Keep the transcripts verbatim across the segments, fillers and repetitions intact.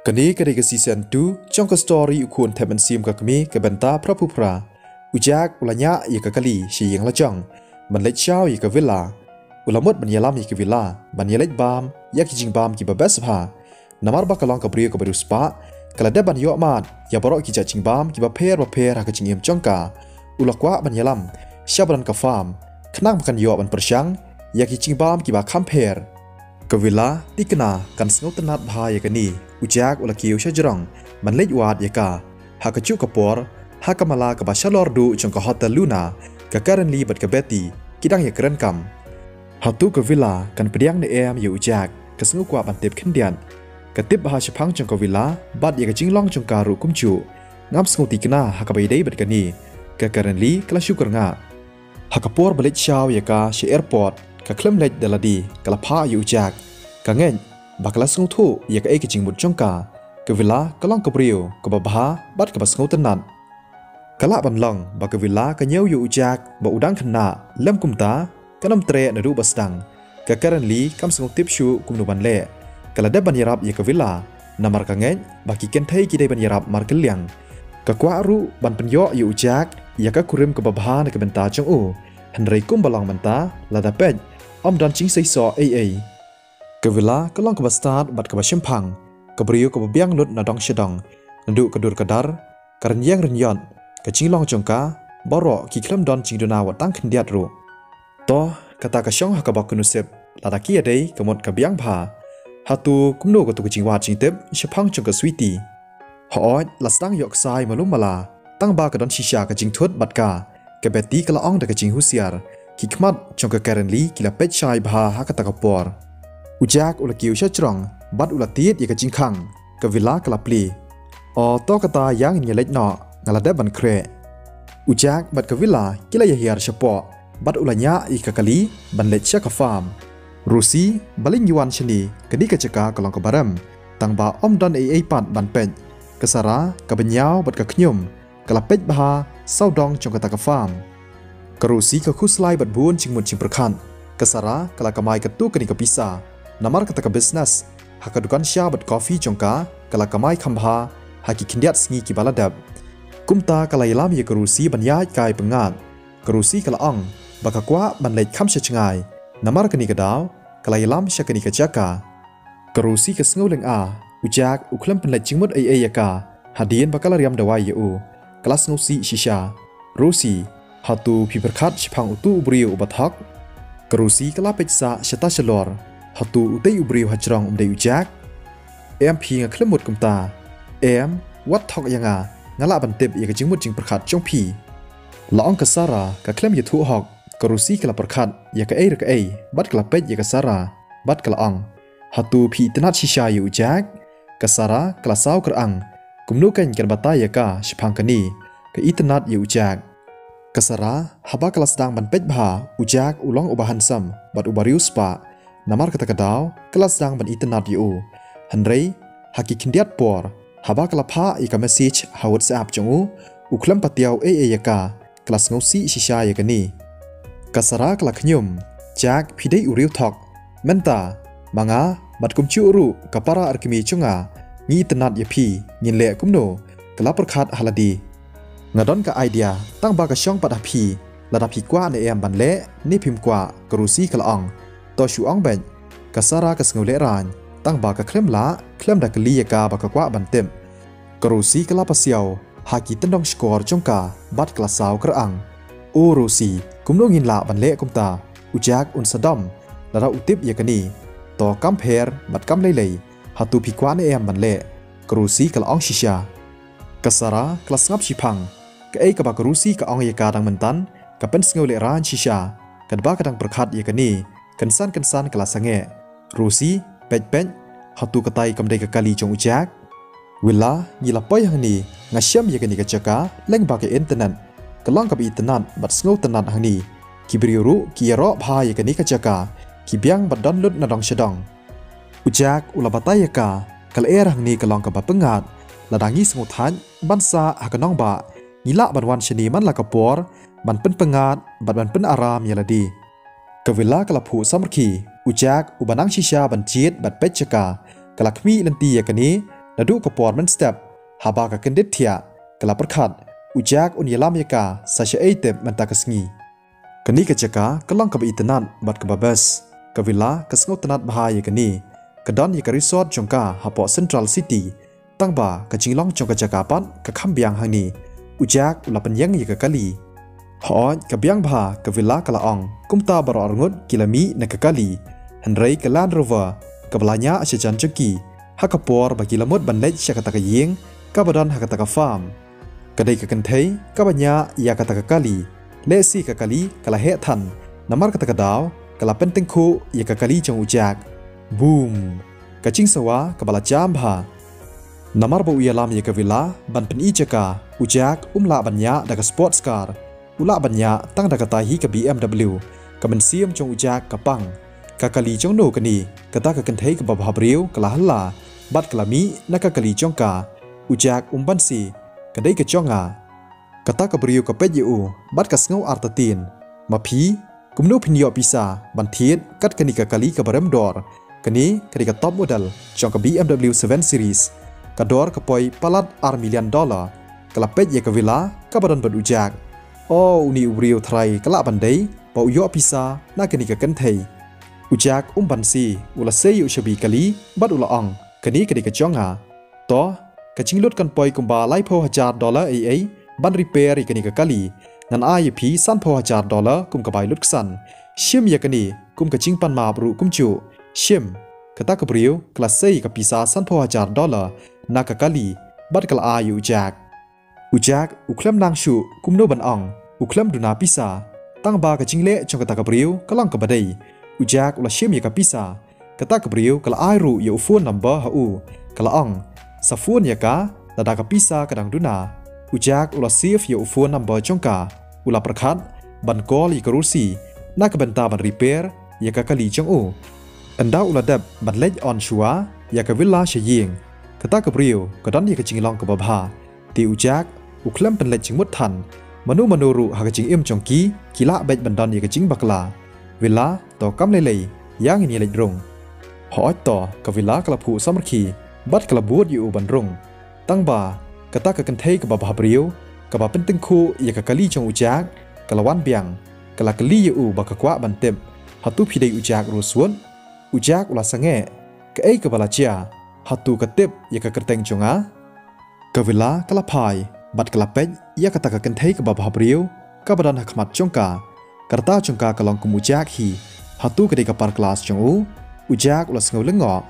Kane ka dei ka season two jong ka story U Khun Thep Mynsiem ka Kmie ka bynta phra phew phra. U Jack u la ñiah ïa ka kali sha ïing la jong ban leit shaw ïa ka Villa. U la mut ban ïalam ïa ka Villa ban ïaleit bam ïa ki jingbam kiba best bha. Namar ba ka long ka briew kaba riewspah, ka la dep ban ïoh mad ïa baroh ki jait jingbam kiba pher ba pher ha ka jingim jong ka. U la kwah ban ïalam sha ba don ka farm, khnang ba kan ïoh ban pyrshang ïa ki jingbam kiba kham pher. Ka Villa thikna kan sngewtynnat bha ïa kane. U Jack u la kiew sha jrong ban leit wad ïa ka. Ha kajuh ka por, ha ka mala kaba shalor duh jong ka Hotel Luna, ka Karen Lee bad ka Betty ki dang ïakren kam. Hato ka Villa kan pdiang ne em ïa u Jack, ka sngew kwah ban tip khyndiat. Ka tip bha shaphang jong ka Villa bad ïa ka jinglong jong ka ruh kumjuh. Ngam sngewthikna ha kaba ïadei bad kane, ka Karen Lee ka la shu kyrngah. Ha ka por ba leit shaw ïa ka sha airport, ka khlem leit da lade, ka la phah ïa u Jack. Ka ngeit ba ka la sngewthuh ïa kaei ka jingmut jong ka. Ka Villa ka long ka briew kaba bha bad kaba sngewtynnat. Ka lah ban long ba ka Villa ka ñiew ïa u Jack ba u dang khynnah, lym kumta kan ym treh naduh ba sdang. Ka Karen Lee kam sngewtip shuh kumno ban leh. Ka la dep ban ïarap ïa ka Villa, namar ka ngeit ba ki kynthei ki dei ban ïarap markylliang. Ka kwah ruh ban pynïoh ïa u Jack ïa ka kurim kaba bha na ka bynta jong u. Hynrei kumba long mynta, lada peit, ym don jingseisoh ei ei. Ka Villa ka long kaba stad bad kaba shemphang, ka briew kaba biang lut na dong sha dong, naduh ka dur ka dar, ka rynïeng rynïot, ka jinglong jong ka, baroh ki khlem don jingduna wat tang khyndiat ruh. To, kata ka shong ha ka bok ki nusip, lada ki ïadei ka mut ka biang bha. Hato kumno kato ka jingwad jingtip shaphang jong ka Sweety? Hooid, la sdang ïoh ksai malu mala, tang ba ka don shisha ka jingthut bad ka. Ka Betty ka la ong da ka jinghusiar. Ki khmat jong ka Karen Lee ki la peit shai bha ha kata ka por. U Jack u la kiew sha jrong bad u la tied ïa ka jingkhang. Ka Villa ka la plie. O to kata ïa ngin ïaleit noh, nga la dep ban khreh. U Jack bad ka Villa ki la ïahiar shapoh bad u la ñiah ïa ka kali ban leit sha ka farm. Rosie, balei ngi wan shane, kane ka jaka ka long kaba rem, tang ba ym don ei ei pat ban peit. Ka Sarah kaba ñiaw bad ka khñium, ka la peit bha sawdong jong kata ka farm. Ka Rosie ka khuslai bad bun jingmut jingpyrkhat. Ka Sarah ka la kamai katto katne ka pisa namar kata ka business. Ha ka dukan sha bad coffee jong ka, ka la kamai kham bha ha ki khyndiat sngi kiba la dep. Kumta ka la ïalam ïa ka Rosie ban ïaid kai pyngngad. Ka Rosie ka la ong ba ka kwah ban leit kham sha jngai, namar kane ka daw ka la ïalam sha kane ka jaka. Ka Rosie ka sngew lynga, u Jack u khlem pynleit jingmut ei ei ïa ka hadien ba ka la riam dawai ïa u. Ka la sngewsih shisha. Rosie, hato phi pyrkhat shaphang uto u briew uba thok? Ka Rosie ka la peit sah shata shalor. Hato utei u briew ha jrong um dei u Jack? Em phi, nga khlem mut kumta. Em, wat thok ïa nga, nga lah ban tip ïa ka jingmut jingpyrkhat jong phi. La ong ka Sarah ka khlem ïathuh hok. Ka Rosie ka la pyrkhat ïa kaei re kaei bad ka la peit ïa ka Sarah bad ka la ong, hato phi itynnad shisha ïa u Jack? Ka Sarah ka la saw kyrang. Kumno kan kan batai ïa ka shaphang kane, ka itynnad ïa u Jack. Ka Sarah haba ka la sdang ban peit bha, u Jack u long uba handsome bad uba riewspah. Namar kata ka daw ka la sdang ban itynnad ïa u. Hynrei ha ki khyndiat por, haba ka la phah ïa ka message ha WhatsApp jong u, u khlem patiaw ei ei ïa ka. Ka la sngewsih shisha ïa kane. Ka Sarah ka la khñium, Jack, phi dei u riewthok. Mynta ma nga bad kumjuh ruh ka para arkmie jong nga ngi itynnad ïa phi, ngin leh kumno? Ka la pyrkhat ha lade. Nga don ka idea, tang ba ka shong pat ha phi, lada phi kwah ne em ban leh ne phim kwah, ka Rosie ka la ong. To shu ong beit. Ka Sarah ka sngew lehraiñ, tang ba ka khlem lah khlem da kylli ïa ka ba ka kwah ban tip. Ka Rosie ka la pasiaw ha ki tyndong shkor jong ka bad ka la saw kyrang. O Rosie, kumno ngin lah ban leh kumta? U Jack un sa dom lada u tip ïa kane. To kam pher bad kam lei lei, hato phi kwah ne em ban leh? Ka Rosie ka la ong shisha. Ka Sarah ka la sngap shiphang. Kaei kaba ka Rosie ka ong ïa ka dang mynta ka pynsngew lehraiñ shisha. Katba ka dang pyrkhat ïa kane, kynsan kynsan ka la sangeh. Rosie, peit peit, hato katai kam dei ka kali jong u Jack? Villa, ngi la poi hangne, nga shem ïa kane ka jaka lyngba ka internet. Ka long kaba itynnad bad sngewtynnad hangne. Ki briew ruh ki ïaroh bha ïa kane ka jaka, ki biang bad don lut na dong sha dong. U Jack u la batai ïa ka, ka lyer hangne ka long kaba pyngngad. Lada ngi sngewthait ban sah ha ka nongbah, ngi lah ban wan shane man la ka por ban pynpyngngad bad ban pynaram ïa lade. Ka Villa ka la phuh samrkhie. U Jack uba nang shisha ban jied bad peit jaka, ka la khmih lynti ïa kane Naduh ka por mynstep, haba ka kyndit thiah, ka la pyrkhat, u Jack un ïalam ïa ka, sa shaei tip mynta ka sngi. Kane ka jaka, ka long kaba itynnad, bad kaba best. Ka villa, ka sngewtynnad bha ïa kane. Ka don ïa ka resort jong ka, hapoh Central City. Tangba, ka jinglong jong ka jaka pat, ka kham biang hangne. U Jack, u la pynïeng ïa ka kali. Hooid, ka biang bha, ka villa ka la ong. Kumta baroh arngut, ki la mih na ka kali. Hynrei ka Land Rover, kaba la ñiah shajan jong ki. Ha ka por ba ki la mut ban leit sha kata ka ïing, kaba don ha kata ka farm. Ka dei ka kynthei, kaba ñiah ïa kata ka kali. Lehse ka kali, ka la heh than. Namar kata ka daw, ka la pyntyngkhuh ïa ka kali jong u Jack. Boom! Ka jingsawa, kaba la jam bha. Namar ba u ïalam ïa ka villa, ban pyni jaka, u Jack, um lah ban ñiah da ka sports car. U lah ban ñiah, tang da kata hi ka B M W. Ka mynsiem jong u Jack ka pang. Ka kali jong no kane, kata ka kynthei kaba bhabriew, ka la hylla. Bad ka la mih, na ka kali jong ka. U Jack um banse, ka dei ka jong nga. Kata ka briew ka peit ïa u, bad ka sngew artatien. Ma phi, kumno phin ïoh pisa, ban thied, kat kane ka kali kaba rem dor. Kane, ka dei ka top model, jong ka B M W seven Series. Ka dor ka poi palat ar million dollar. Ka la peit ïa ka villa, kaba don bad u Jack. O, une u briew trai, ka lah ban dei, ba u ïoh pisa, na kane ka kynthei. U Jack um banse, u la sei ïa u shabi kali, bad u la ong, kane ka dei ka jong nga. To, ka jinglut kan poi kumba laiphew hajar dollar ei ei, ban repair ïa kane ka kali. Ngan ai ïa phi sanphew hajar dollar kum ka bai lutksan. Shim ïa kane, kum ka jingpanmap ruh kumjuh. Shim, kata ka briew, ka la sei ka pisa sanphew hajar dollar, na ka kali, bad ka la ai ïa u Jack. U Jack, u khlem nang shuh, kumno ban ong, u khlem duna pisa. Tangba ka jingleh jong kata ka briew, ka long kaba dei. U Jack, u la shim ïa ka pisa. Kata ka briew, ka la ai ruh ïa u phone number ha u. Ka la ong, sa phone ïa ka, lada ka pisa ka dang duna. U Jack, u la save ïa u phone number jong ka. U la pyrkhat, ban call ïa ka Rosie. Na ka bynta ban repair, ïa ka kali jong u. Ynda u la dep, ban leit on shuwa, ïa ka villa sha ïing. Kata ka briew, ka don ïa ka jinglong kaba bha. Te u Jack, u khlem pynleit jingmut than. Mano mano ruh ha ka jingim jong ki, ki lah beit ban don ïa ka jingbakla. Villa, to kam lei lei, ïa ngin ïa leit rung. Hooid to, ka villa ka la phuh samrkhie, bad ka la bud ïa u ban rung. Tangba, kata ka kynthei kaba bhabriew, kaba pyntyngkhuh ïa ka kali jong u Jack, ka la wan biang, ka la kylli ïa u ba ka kwah ban tip. Hato phi dei u Jack Rosewood? U Jack u la sangeh, kaei kaba la jia, hato ka tip ïa ka kyrteng jong nga? Ka villa ka la phai, bad ka la peit, ïa kata ka kynthei kaba bhabriew, kaba don ha khmat jong ka. Ka rta jong ka ka long kum u Jack hi, hato ka dei ka par klas jong u, u Jack u la sngew lyngngoh.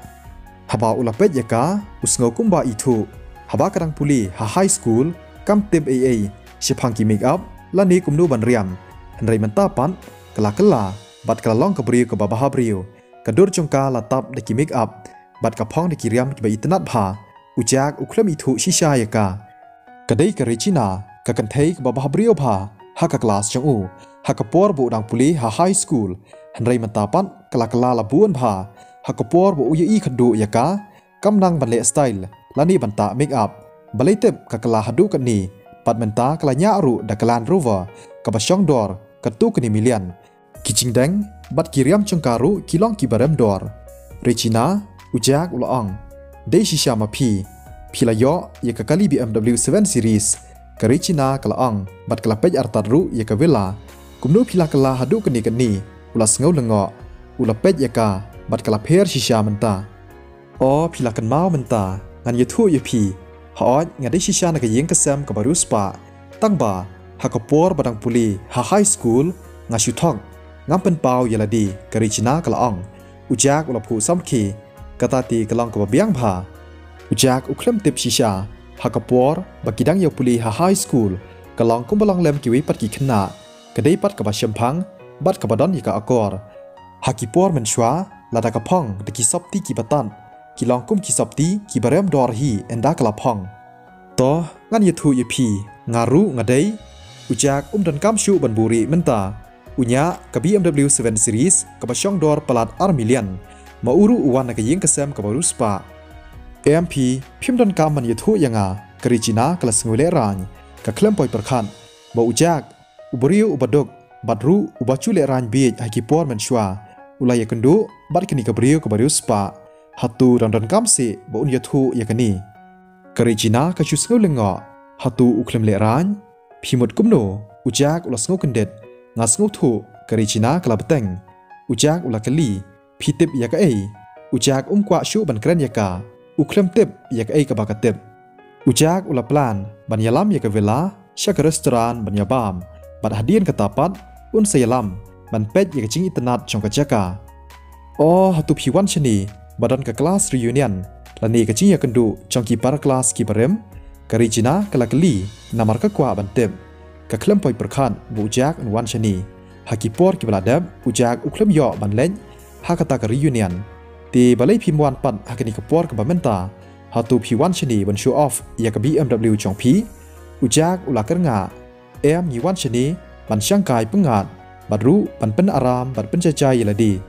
Haba u la peit ïa ka, u sngew kumba ithuh. Haba ka dang pule, ha high school, kam tip ei ei, shaphang ki make up, lane kumno ban riam. Hynrei mynta pat, ka la kylla, bad ka la long ka briew kaba bhabriew. Ka dur jong ka la tap da ki make up, bad ka phong da ki riam kiba itynnad bha. U Jack u khlem ithuh shisha ïa ka. Ka dei ka Regina, ka kynthei kaba bhabriew bha, ha ka klas jong u, ha ka por ba u dang pule ha high school, hynrei mynta pat ka la kylla la bun bha, ha ka por ba u ïohi khadduh ïa ka, kam nang ban leh style, lane ban tah make up, balei tip ka kylla haduh katne, bad mynta ka la ñiah ruh da ka Land Rover, kaba shong dor, katto katne million. Ki jingdeng, bad ki riam jong ka ruh ki long kiba rem dor. Regina, u Jack u la ong. Dei shisha ma phi. Phi la ïoh, ïa ka kali B M W seven Series. Ka Regina ka la ong, bad ka la peit artat ruh ïa ka villa. Kumno phi la kylla haduh katne katne, u la sngew lyngngoh. U la peit ïa ka, bad ka la pher shisha mynta. O, phi la kynmaw mynta, ngan ïathuh ïa phi. Hooid, nga dei shisha na ka ïing ka sem kaba riewspah. Tangba, ha ka por ba dang pule, ha high school, nga shu thok. Ngam pynpaw ïa lade, ka Regina ka la ong. U Jack u la phuh samrkhie, kata te ka long kaba biang bha. U Jack u khlem tip shisha, ha ka por, ba ki dang ïa pule ha high school, ka long kumba long lem kiwei pat ki khynnah. Ka dei pat kaba shemphang, bad kaba don ïa ka akor. Ha ki por mynshuwa, lada ka phong, da ki sopti kiba tad. Ki long kum ki sopti, kiba rem dor hi, ynda ka la phong. To, ngan ïathuh ïa phi, nga ruh nga dei. U Jack um donkam shuh ban buhrieh mynta. U ñiah, ka B M W seven Series, kaba shong dor palat ar million. Ma u ruh u wan na ka ïing ka sem kaba riewspah. Em phi, phim donkam ban ïathuh ïa nga, ka Regina ka la sngew lehraiñ. Ka khlem poi pyrkhat. Ba u Jack, u briew uba duk, bad ruh uba shu lehraiñ bieit ha ki por mynshuwa. U la ïakynduh, bad kane ka briew kaba riewspah. Hato dang donkam seh, ba un ïathuh ïa kane. Ka Regina ka shu sngew lyngngoh, hato u khlem lehraiñ? Phi mut kumno? U Jack u la sngew kyndit. Nga sngewthuh, ka Regina ka la bteng. U Jack u la kylli, phi tip ïa kaei? U Jack um kwah shuh ban kren ïa ka. U khlem tip ïa kaei kaba ka tip. U Jack u la plan ban ïalam ïa ka Villa sha ka restaurant ban ïabam bad hadien kata pat un sa ïalam ban peit ïa ka jingitynnad jong ka jaka. O, hato phi wan shane ba don ka class reunion lane ka jingïakynduh jong ki para class ki barim? Ka Regina ka la kylli namar ka kwah ban tip. Ka khlem poi pyrkhat ba u Jack un wan shane. Ha ki por kiba la dep u Jack u khlem ïoh ban leit ha kata ka reunion. Te balei phim wan pat ha kane ka por kaba mynta? Hato phi wan shane ban show off ïa ka B M W jong phi? U Jack u la kyrngah. Em, ngi wan shane ban shangkai pyngngad bad ruh ban pynaram bad pynjaijai ïa lade.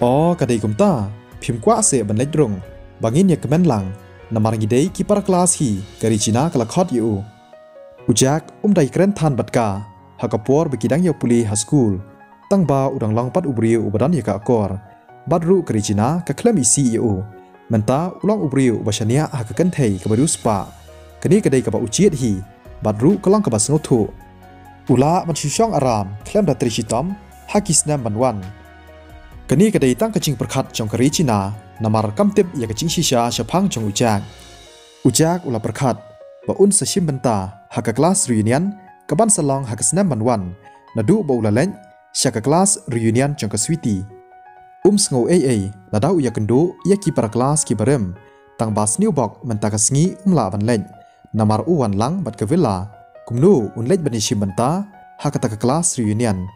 O, ka dei kumta, phim kwah seh ban leit rung ba ngin ïakmen lang, namar ngi dei ki para class hi, ka Regina ka la khot ïa u. U Jack um dei kren than bad ka ha ka por ba ki dang ïa pule ha skul, tang ba u dang long pat u briew uba don ïa ka akor. Bad ruh ka Regina ka khlem isih ïa u. Mynta u long u briew uba shaniah ha ka kynthei kaba riewspah. Kane ka dei kaba u jied hi, bad ruh ka long kaba sngewthuh. U lah ban shu shong aram khlem da trei shitom ha ki snem ban wan. Kane ka dei tang ka jingpyrkhat jong ka Regina, namar kam tip ïa ka jingshisha shaphang jong u Jack. U Jack u la pyrkhat ba un sa shim bynta ha ka class reunion kaban sa long ha ka snem ban wan, naduh ba u la leit sha ka class reunion jong ka Sweety. Um sngew ei ei lada u ïakynduh ïa ki para class ki barim, tang ba sniew bok mynta ka sngi um lah ban leit, namar u wan lang bad ka Villa. Kumno un leit ban ïashim bynta ha kata ka class reunion?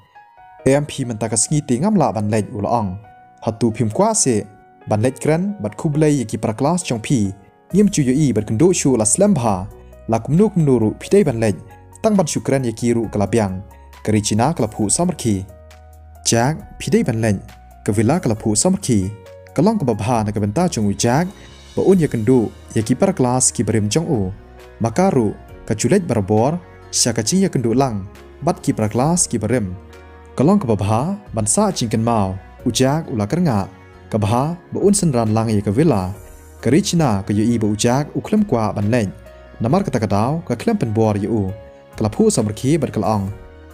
Em, phi mynta ka sngi te ngam lah ban leit, u la ong. Hato phim kwah seh ban leit kren bad khublei ïa ki para class jong phi? Ngim ju ïohi bad kynduh shuh la slem bha. La kumno kumno ruh phi dei ban leit, tang ban shu kren ïa ki ruh ka la biang. Ka Regina ka la phuh samrkhie. Jack, phi dei ban leit, ka Villa ka la phuh samrkhie. Ka long kaba bha na ka bynta jong u Jack ba un ïakynduh ïa ki para class ki barim jong u. Ma ka ruh ka ju leit barabor sha ka jingïakynduh lang bad ki para class ki barim. Ka long kaba bha ban sah jingkynmaw, u Jack u la kyrngah. Ka bha ba un synran lang ïa ka Villa. Ka Regina ka ïohi ba u Jack u khlem kwah ban leit, namar kata ka daw ka khlem pynbor ïa u. Ka la phuh samrkhie bad ka la ong,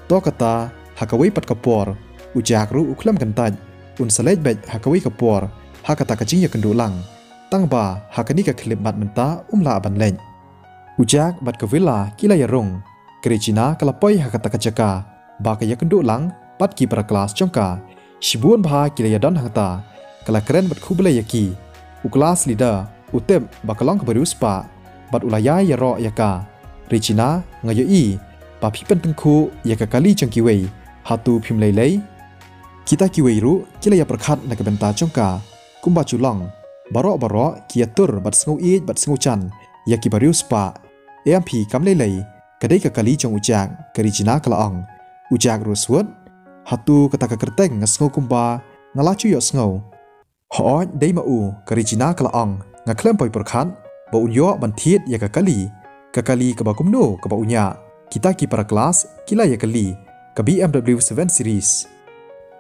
to kata, ha kawei pat ka por u Jack ruh u khlem kyntait, un sa leit beit ha kawei ka por ha kata ka jingïakynduh lang. Tang ba ha kane ka khyllipmat mynta um lah ban leit. U Jack bad ka Villa ki la ïarung. Ka Regina ka la poi ha kata ka jaka ba ka ïakynduh lang bad ki para class jong ka. Shibun bha ki la ïadon hangta. Ka la kren bad khublei ïa ki. U class leader u tip ba ka long kaba riewspah bad u la ïai ïaroh ïa ka. Regina, nga ïohi ba phi pyntyngkhuh ïa ka kali jong kiwei. Hato phim lei lei? Kita kiwei ruh ki la ïapyrkhat na ka bynta jong ka. Kumba ju long, baroh baroh ki ïatur bad sngew ïeit bad sngew jan ïa ki bariewspah. Em, phi kam lei lei, ka dei ka kali jong u Jack, ka Regina ka la ong. U Jack ruh sut. Hato kata ka kyrteng nga sngew kumba nga la ju ïohsngew. Hooid, dei ma u, ka Regina ka la ong. Nga khlem poi pyrkhat ba un ïoh ban thied ïa ka kali. Ka kali kaba kumno kaba u ñiah? Kita ki para class ki la ïakylli. Ka B M W seven Series.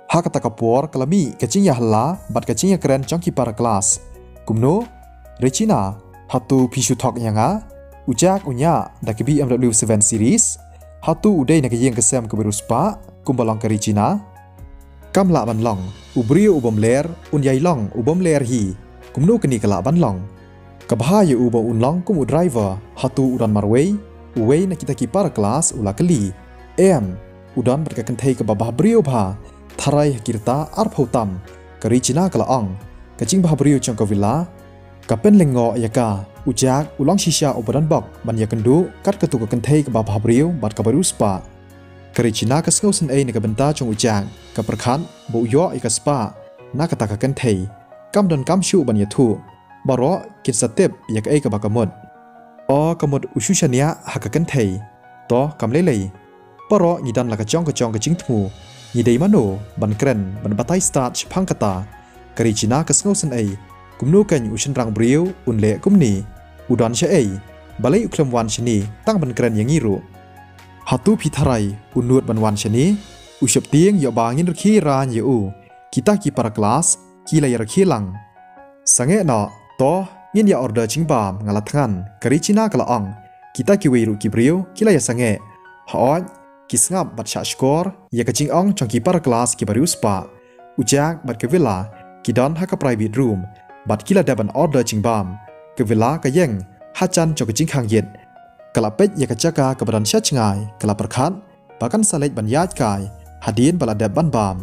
Ha kata ka por ka la mih ka jingïahala bad ka jingïakren jong ki para class. Kumno? Regina, hato phi shu thok ïa nga? U Jack u ñiah da ka B M W seven Series. Hato u dei na ka ïing ka sem kaba riewspah kumba long ka Regina? Kam lah ban long. U briew u bym ler un ïai long u bym ler hi. Kumno kane ka lah ban long? Ka bha ïa u ba un long kum u driver. Hato u don marwei? Uwei na kita ki para class u la kylli. Em, u don bad ka kynthei kaba bhabriew bha. Tharai ha ki rta arphew tam, ka Regina ka la ong. Ka jingbhabriew jong ka Villa ka pynlyngngoh ïa ka. U Jack u long shisha uba don bok ban ïakynduh kat kato ka kynthei kaba bhabriew bad kaba riewspah. Ka Regina ka sngewsynei na ka bynta jong u Jack, ka pyrkhat ba u ïoh ïa ka spah na kata ka kynthei. Kam donkam shuh ban ïathuh, baroh kin sa tip ïa kaei kaba ka mut. O, ka mut u shu shaniah ha ka kynthei. To, kam lei lei. Baroh ngi don la ka jong ka jong ka jingthmu. Ngi dei mano ban kren ban batai stad shaphang kata? Ka Regina ka sngewsynei. Kumno kein u shynrang briew un leh kumne? U don shaei? Balei u khlem wan shane tang ban kren ïa ngi ruh? Hato phi tharai u nud ban wan shane? U sheptieng ïoh ba ngin rkhie rain ïa u. Kita ki para class ki la ïa rkhie lang. Sangeh noh, to, ngin ïa order jingbam, nga la thngan. Ka Regina ka la ong, kita kiwei ruh ki briew ki la ïa sangeh. Hooid, ki sngap bad shah shkor ïa ka jingong jong ki para klas kiba riewspah. U Jack bad ka Villa ki don ha ka private room bad ki la dep ban order jingbam. Ka Villa ka ïeng ha jan jong ka jingkhang ïit. Ka la peit ïa ka jaka kaba don sha jngai, ka la pyrkhat ba kan sa leit ban ïaid kai hadien ba la dep ban bam.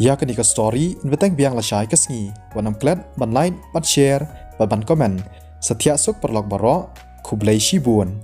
Ïa kane ka story yn bteng biang lashai ka sngi. Wat nym klet ban like, ban share bad ban comment. Sa thiah suk paralok baroh. Khublei shibun.